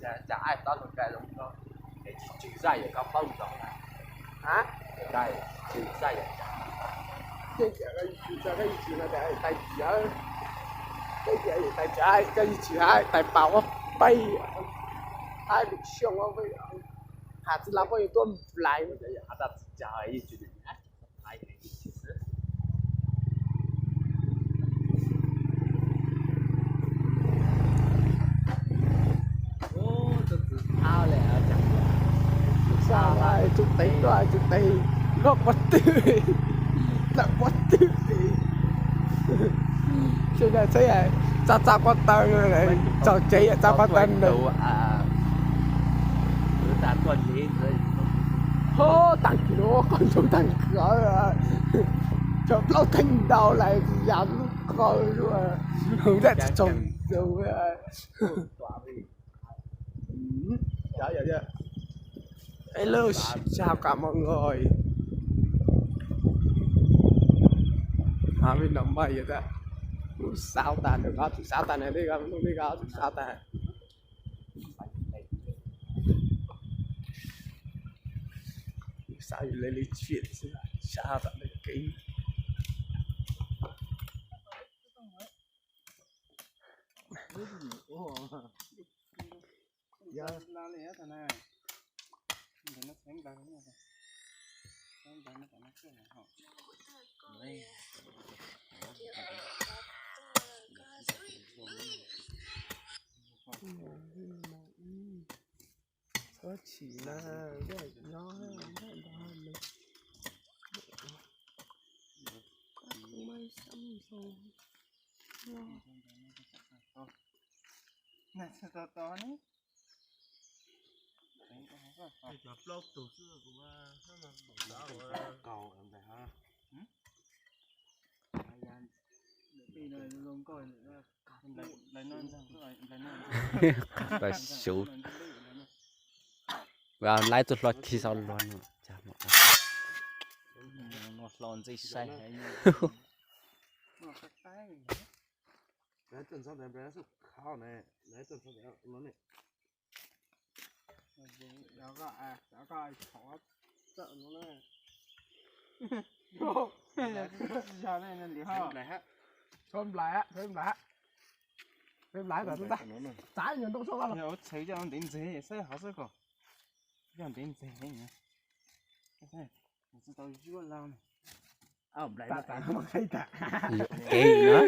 Cas ai tob tus kais zoo, es tsis tsw zaj yam koj paub ntsoov na. Kais tsw zaj yam cas. Ces cas koj tsw, koj tsw no tais tsis, koj tais tsis, koj tsw hais tais pas ua peb, hais lus xyoo ua peb, has txij lav poj yuav tuaj nplais. Xa tsum tes tuaj, tsum tes luaj pob twg, lawm pob twg. Txheb txaj txaj pob taw, txaus tsev txaj pob taw ntawd. Ho tag kis no qoj ntsuag tag kis, cov plaub teeg ntau lawm yam lub qhov, hwv daj tsis tsaug ntau. Eb, lub sij hawm kam mog nqos. Hov me no mas yog tas kuv xav tas nws, koj tsis xav tas nws, li koj, li koj tsis xav tas. Xav yus li li tshiam xwb, xav tas nws kev. Txhob chim na, nyob nyob nrog nws. Tau xyuv. Laib tuaj hlo khi xav luag no. Hlo ntxim sai. Tshuav nplais, tshuav nplais, tshuav nplais, txav nyuag ntoo tso. Txhawv coj ntev ntxeg xwb, hov xwb kom coj ntev ntxeg. Tsis tau zuaj lao ne. Kev no.